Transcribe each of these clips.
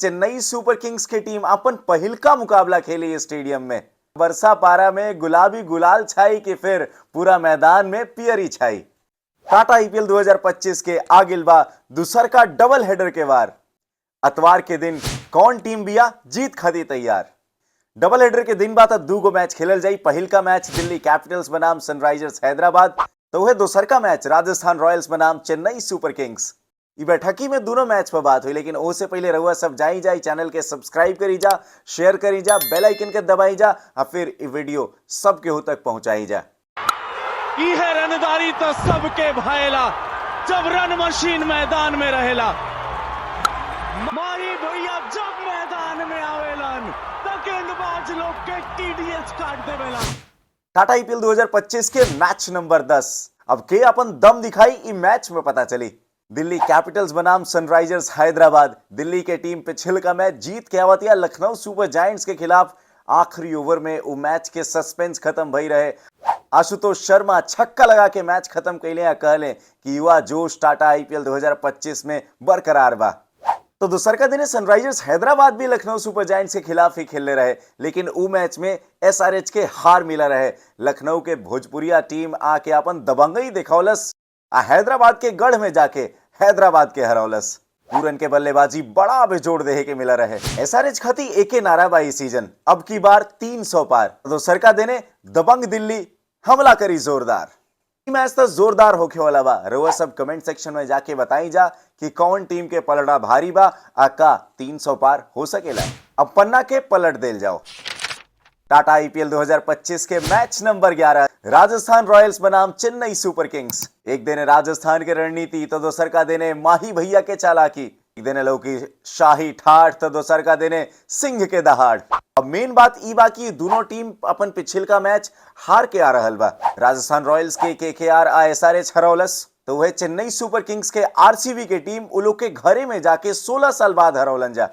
Chennai super Kings के team अपन पहिलका मुकाबला खेली स्टेडियम में। बरसापारा में गुलाबी गुलाल छाई कि फिर पूरा मैदान में पियरी छाई। टाटा आईपीएल 2025 के आगिल बा दूसर का डबल हेडर के वार। अतवार के दिन कौन टीम बिया जीत खातिर तैयार। डबल हेडर के दिन बा त दू गो मैच खेलल जाई। पहिल का मैच दिल्ली कैपिटल्स बनाम सनराइजर्स हैदराबाद, तो वह दोसर का मैच राजस्थान रॉयल्स बनाम चेन्नई सुपर किंग्स। ई बैठकी में दोनों मैच पर बात हुई, लेकिन ओसे पहले रहुआ सब जाई जाई चैनल के सब्सक्राइब करी जा, शेयर करी जा, बेल आइकन के दबाई जा और फिर ई वीडियो सबके हो तक पहुंचाई जा। इहे रनदारी तो सबके भाएला जब रन मशीन मैदान में रहेला। माही भैया जब मैदान में आवेलन त गेंदबाज लोग के टीडीएस काट देवेलन। टाटा आईपीएल 2025 के मैच नंबर 10, अब के अपन दम दिखाई ई मैच में पता चली। दिल्ली कैपिटल्स बनाम सनराइजर्स हैदराबाद। दिल्ली के टीम पिछल का मैच जीत के आवतिया लखनऊ सुपर जायंट्स के खिलाफ। आखिरी ओवर में वो मैच के सस्पेंस खत्म भई रहे। आशुतोष शर्मा छक्का लगा के मैच खत्म कैले आ कहले कि युवा जोश टाटा आईपीएल 2025 में बरकरार बा। तो दूसर का दिन सनराइजर्स हैदराबाद भी लखनऊ सुपर जायंट्स के खिलाफ ही खेलने रहे, लेकिन ऊ मैच में एसआरएच के हार मिला रहे। लखनऊ के भोजपुरिया टीम आके अपन दबंगई दिखौलस आ हैदराबाद के गढ़ में जाके हैदराबाद के हरौलस। पूरन के बल्लेबाजी बड़ा बेजोड़ देहे के मिला रहे। एसआरएच खती एके नारा बा ई सीजन, अब की बार 300 पार। दोसर का देने दबंग दिल्ली हमला करी जोरदार। ई मैच तो जोरदार होखे वाला बा। रउआ सब कमेंट सेक्शन में जाके बताई जा कि कौन टीम के पलड़ा भारी बा आ का 300 पार हो सकेला। अब पन्ना के पलट देल जाओ। टाटा आईपीएल 2025 के मैच नंबर 11, राजस्थान रॉयल्स बनाम चेन्नई सुपर किंग्स। एक दिन राजस्थान के रणनीति तो दोसर का देने माही भैया के चालाकी। एक दिन लौकी शाही ठाठ तो दोसर का देने सिंह के दहाड़। अब मेन बात ई बा कि दोनों टीम अपन पिछिल का मैच हार के आ रहल बा। राजस्थान रॉयल्स के केकेआर आ एसआरएच हरौलस, तो वह चेन्नई सुपर किंग्स के आरसीबी के टीम उ लोग के घरे में जाके 16 साल बाद हरौलन जा।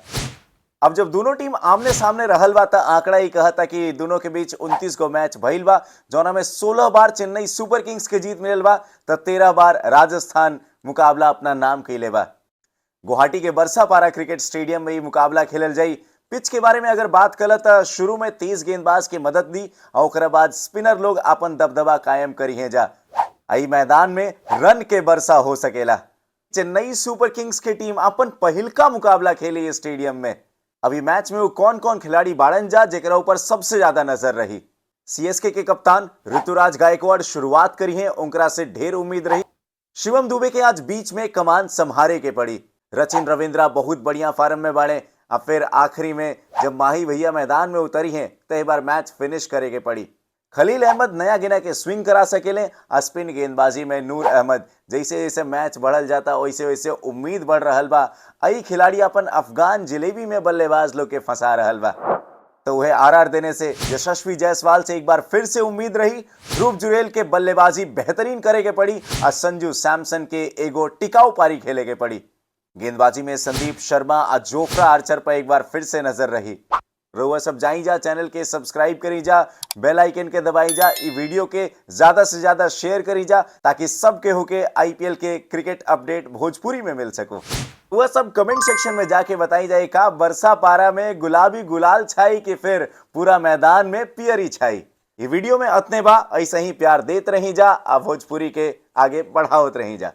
अब जब दोनों टीम आमने सामने रहल बा त आंकड़ा ही कहता कि दोनों के बीच 29 गो मैच भइल बा, जौना में 16 बार चेन्नई सुपर किंग्स के जीत मिलल बा त 13 बार राजस्थान मुकाबला अपना नाम कैले बा। गुवाहाटी के बरसापारा क्रिकेट स्टेडियम में ये मुकाबला खेलल जाई। पिच के बारे में अगर बात करल त शुरू में तेज गेंदबाज के मदद दी और ओकरा बाद स्पिनर लोग अपन दबदबा कायम करी हैं जा। आई मैदान में रन के वर्षा हो सकेला। चेन्नई सुपर किंग्स के टीम अपन पहिलका मुकाबला खेली स्टेडियम में। अभी मैच में वो कौन कौन खिलाड़ी बाड़न जा जेकरा ऊपर सबसे ज्यादा नजर रही। सीएसके के कप्तान ऋतुराज गायकवाड़ शुरुआत करी है, उनकरा से ढेर उम्मीद रही। शिवम दुबे के आज बीच में कमान संभारे के पड़ी। रचिन रविंद्रा बहुत बढ़िया फार्म में बाड़े। अब फिर आखिरी में जब माही भैया मैदान में उतरी हैं तो एक बार मैच फिनिश करे के पड़ी। खलील अहमद नया गिना के स्विंग करा सकेले। आ स्पिन गेंदबाजी में नूर अहमद, जैसे जैसे मैच बढ़ल जाता वैसे वैसे उम्मीद बढ़ रहल बा। आई खिलाड़ी अपन अफगान जिलेबी में बल्लेबाज लोग के फंसा रहल बा। तो वह आरआर देने से यशस्वी जायसवाल से एक बार फिर से उम्मीद रही। ध्रुव जुरेल के बल्लेबाजी बेहतरीन करे के पड़ी और संजू सैमसन के एगो टिकाऊ पारी खेले के पड़ी। गेंदबाजी में संदीप शर्मा और जोफ्रा आर्चर पर एक बार फिर से नजर रही। रउआ सब जाई जा चैनल के सब्सक्राइब करी जा, बेल आइकन के दबाई जा, ई वीडियो के ज्यादा से ज्यादा शेयर करी जा ताकि सबके होके आईपीएल के क्रिकेट अपडेट भोजपुरी में मिल सको। वह सब कमेंट सेक्शन में जाके बताई जाए का बरसापारा में गुलाबी गुलाल छाई कि फिर पूरा मैदान में पियरी छाई। ये वीडियो में अतने बा, ऐसे ही प्यार देत रही जा आ भोजपुरी के आगे बढ़ावत रही जा।